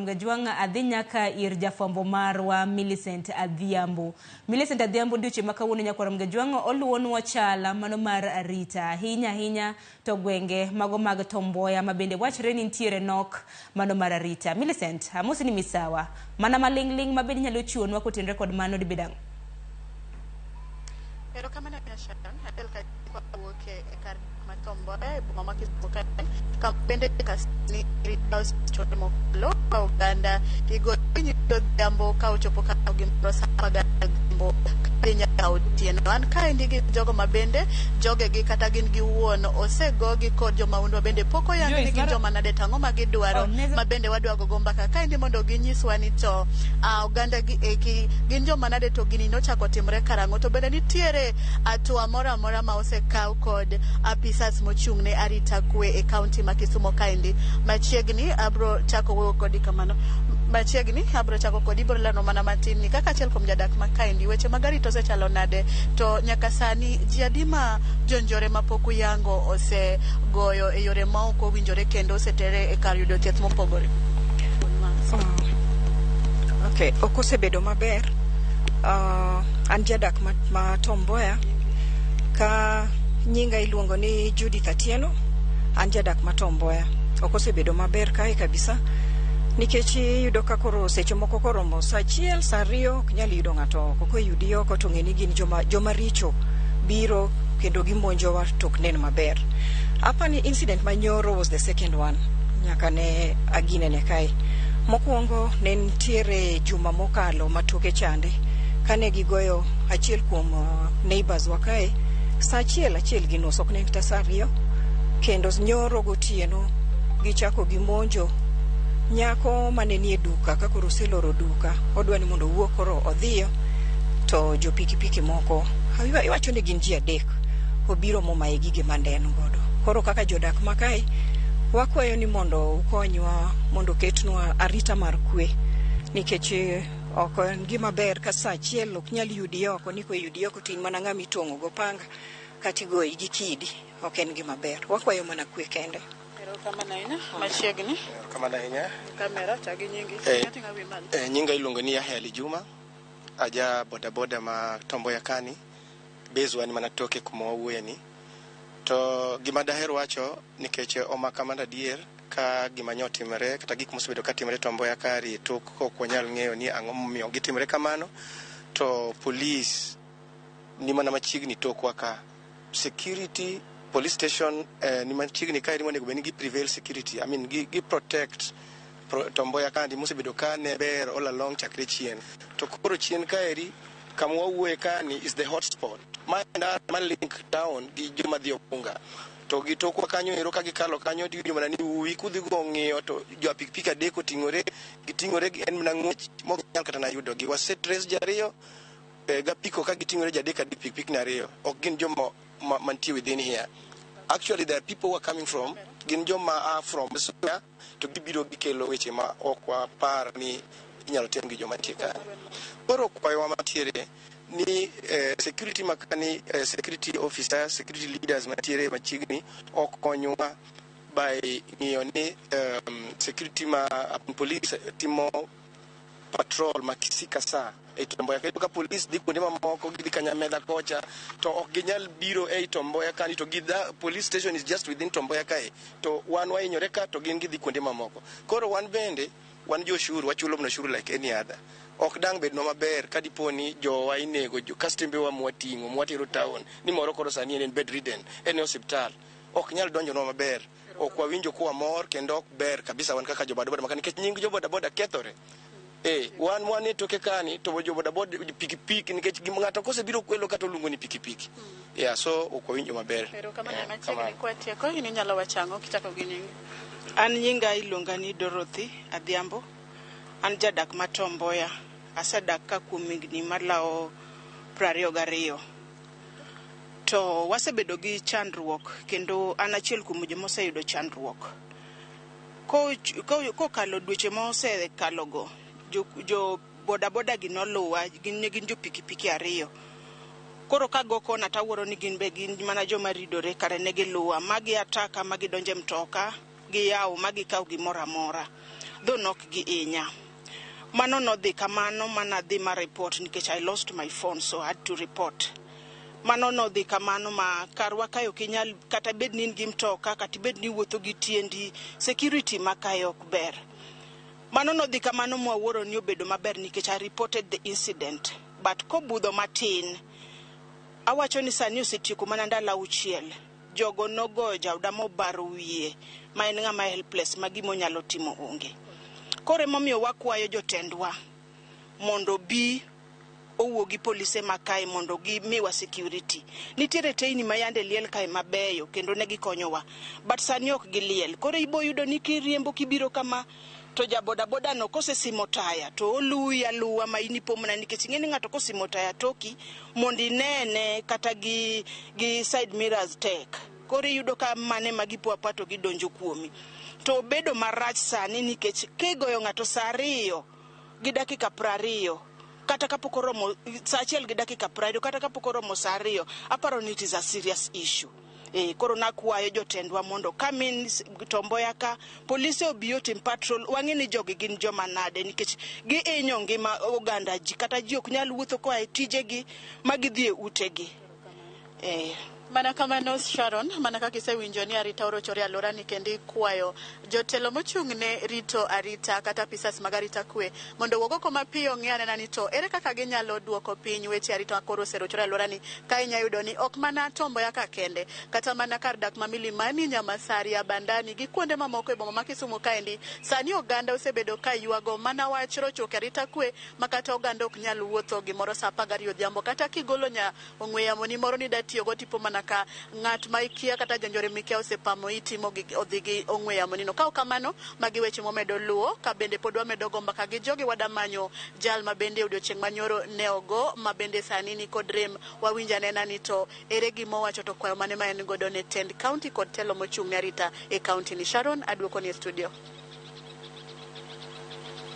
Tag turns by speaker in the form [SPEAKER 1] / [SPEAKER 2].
[SPEAKER 1] Gajwang' adhi nyaka ir jafwambo marwa Millicent Adhiambo. Millicent Adhiambo, odiochieng' ma kawuono, nyakwar Gajwang' oluwonwa chala mano mar arita ahinya ahinya to gwenge mago mag Tom Mboya ma bende wachre ni nitiere nok mano mar arita. Millicent, amosi ni misawa mana maling'ling' ma bende inyalo chiwonwa kotenore kod mano dibed ang'o?
[SPEAKER 2] Erokamano ahinya, Sharon. Achiel kachiel wuok e kar ma Tom Mboya e boma ma Kisumu kae, kama bende sani arita osechore mokalo ka oganda igo okinyi godhiambo ka ochopo ka gimoro sa 12 odhiambo kadhi nyaka otieno. An kaendi gi jogo ma bende jogegi kata gin giwuon osegogi kod jomahundu ma bende pok oyang ni gin joma nade to ang'o ma gidwaro, ma bende wadwa gogo mbaka kaendi mondo ginyiswa ni to oganda gi eki gin joma nade to gini nochako timore karang'o, to bende nitiere hatua moro amora ma osekaw kod apisas mochung' ne arita kwe e kaunti ma Kisumu kaendi. Machiegni abro chako wuoyo kodi kamano. Machiegni abro chako kodi, ibro lero mana matin ni kaka achiel kuom jadak ma kaendi, weche mag arita osechalo nade, to nyaka sani ji adi ma jonjore mapok uyango osegoyo e yore ma ok owinjore kendo osetere e kar yudo thieth mopogore?
[SPEAKER 3] Okay, ok osebedo maber. An jadak ma Tom Mboya ka nyinga iluongo ni Judith Atieno. An jadak ma Tom Mboya. Ok osebedo maber kae kabisa nikech iyudo ka koro seche moko koromo sa 1, sa 2, ok nyal yudo ng'ato oko. Koyudi oko to ng'e ni gin joma richo biro kendo gimonjowa to ok nen maber. Apani incident manyoro was the second one nyaka ne aginene kae. Mokwongo ne nitiere juma mokalo matoke chande kane gigoyo achiel kuom neighbors wa kae sa 1, 1:30, ok ne en kata sa 2. Kendo nyoro gotieno gichako gimonjo nyako mane nie duka ka koro oseloro duka, odwa ni mondo owuog koro odhiyo, to jo pikipiki moko, iwacho ni gin ji adek, obiro momaye gige mane en godo. Koro kaka jodak ma kae, wakwayo ni mondo ukonywa mondo oketnwa arita mar kwe, nikech ok en gima ber ka sa 1 ok nyal yudi oko, ni koyudi oko to in mana ng'ama itong'o go panga kata igoyi gi kidi. Ok en gima ber. Wakwayo mana kwe kende.
[SPEAKER 2] Erokamano ahinya. Machiegni.
[SPEAKER 4] Erokamano ahinya.
[SPEAKER 2] Kamera, chak gi nyingi. Ting'o wi malo.
[SPEAKER 4] Nyinga iluongo ni Yahya Ali Juma. Aja bodaboda ma Tom Mboya kani. Base wan mana toke kuma wawuoye ni. To gima daher wacho nikech omaka mana adier ka gima nyo timore kata gik mosebedo ka timore Tom Mboya kari tok ok wanyal ng'eyo ni ang'o momiyo gitimore kamano, to police ni mana machiegni tokwa ka. Security police station ni machiegni kae monego bed ni gi prevail security, I mean gi protect Tom Mboya kandi mosebedo ka ne ber all along chakre chien. To koro chien kaeri kama wawuoye kani is the hot spot ma ndara ma link town gi joma dhi Obunga, to gi tokwa kanyo ero ka gikalo kanyo tiwinjo mana ni uwi kudhi go ng'iyo to jo pikipiki adek oting'ore giting'ore, en mana ng'wech mok nyal kata na yudo gi. Wase trace ji ariyo gapiko ka giting'ore ji adek adek, pikipiki ni ariyo, ok gin joma mantie within here. Actually, there are people who are coming from, gin joma are from Soya, to gibiro gikelo weche ma ok wapar ni inyalo tim gi joma nitie kanyo. Koro kwayowa mantiere ni security makani, security officers, security leaders mantiere machiegni okonywa by ng'iyo ni security ma police timo patrol ma ka sa e Tom Mboya. Ka police dhi kuonde mamoko, gidhi Kanyamedha kocha, to ok ginyal biro ei Tom Mboya kani, to gi police station is just within Tom Mboya kae, to wan wahinyore ka to gin gidhi kuonde mamoko. Koro wan bende wan jo ushuru, wachulo mana ushuru like any other. Ok dang' bednwa maber ka dipo ni jowa inego, jo kastembewa mwating'o mwatero town ni moro koro sani en bedridden, en e osiptal, ok nyal donjonwa maber. Ok wawinjo kwa mor kendo ok ber kabisa wan kaka jo bodaboda maka, nikech nying jo bodaboda kethore. Wan e toke kani to jo bodaboda pikipiki, nikech ng'ato kosebiro kwelo kata oluongo ni pikipiki. Yeah, so ok wawinjo maber.
[SPEAKER 2] Erokamano. Machiegni kwatieko, in inyalo wacho ang'o kichako gi nyingi?
[SPEAKER 5] An nyinga iluonga ni Dorothy Adhiambo. An jadak ma Tom Mboya. Asedak ka kuom higni malawo 22. To wasebedo gi chandruok kendo an achiel kuom joma oseyudo chandruok. Kokalo dweche ma osekalogo, jo bodaboda gi noluwa, gin ne gin jo pikipiki ariyo. Koro kago kona tawuoro ni gin be gin mana joma ridore, kare ne giluwa ma gi ataka ma gidonjo e mtoka, giyawo ma gikawo gimoro amora. Dho nok gi inya. Mano nodhi kamano manadhi ma report nikech I lost my phone, so I had to report. Mano nodhi kamano ma karwa kae ok inyal kata bed ni in gi mtoka kata ibed ni iwuotho gi tiendi, security ma kae ok ber. Mano nodhi kamano mwawuoro ni obedo maber nikech I reported the incident. But kobudho matin, awacho ni sani osetieko mana ndalo 6. Jogo nogoyo jaoda mobaro wiye, ma en ng'ama helpless ma gima onyalo timo onge. Koro emomiyo wakwayo jotendwa mondo bi owuo gi polise ma kae mondo gimiwa security. Nitiere teyni ma yande liel kae mabeyo kendo ne gikonyowa, but sani ok giliel. Koro ibo yudo ni kiriembo kibiro kama to ja bodaboda no kosesimo taya to oluwi aluwa ma in ipo mana nikech ing'e ni ng'ato kosimo taya toki mondo inene kata gi side mirrors tek. Koro iyudo ka mane ma gipo apoya to gidonjo kuomi. To obedo marach sani nikech kigoyo ng'ato sa 2:20 kata kapok oromo sa 1:20 kata kapok oromo sa 2, aparo ni it is a serious issue. Koro nakwayo jotendwa mondo come in Tom Mboya ka polise obi otim patrol, wang'e ni jogi gin joma nade nikech gihinyo ngima oganda ji kata ji ok nyal wuotho koa e tijegi ma gidhi e utegi.
[SPEAKER 2] Mana kamano Sharon, mana kaka isewinjo ni arita orochore e alworani kendo ikwayo jotelo mochung' ne rito arita kata apisas mag arita kwe mondo owuog oko mapiyo ng'i anena ni to ere kaka ginyalo duoko piny weche arita koro oserochore e alworani ka inya yudo ni ok mana Tom Mboya ka kende kata mana kar dak ma Milimani, Nyamasaria, Bandani gi kuonde mamoko e boma ma Kisumu kaendi sani oganda osebedo ka ywago mana wach rochruok e arita kwe ma kata oganda ok nyal wuotho gimoro sa 12 odhiambo kata kigolo nya ong'we yamo ni moro ni da tiyogo tipo mana ka ng'at ma ikia kata janjore mikia osepamo iti odhi gi ong'we yamo nino. Ka ok kamano, magi weche momedo luwo ka bende pod wamedo go mbaka gi jogi wadamanyo jal ma bende odiochieng' manyoro ne ogo ma bende sani ni kod rem wawinj anena ni to ere gima owacho to kwayo mane ma en godo ne tend county kod telo mochung' ne arita e county ni. Sharon, aduoko ni e studio.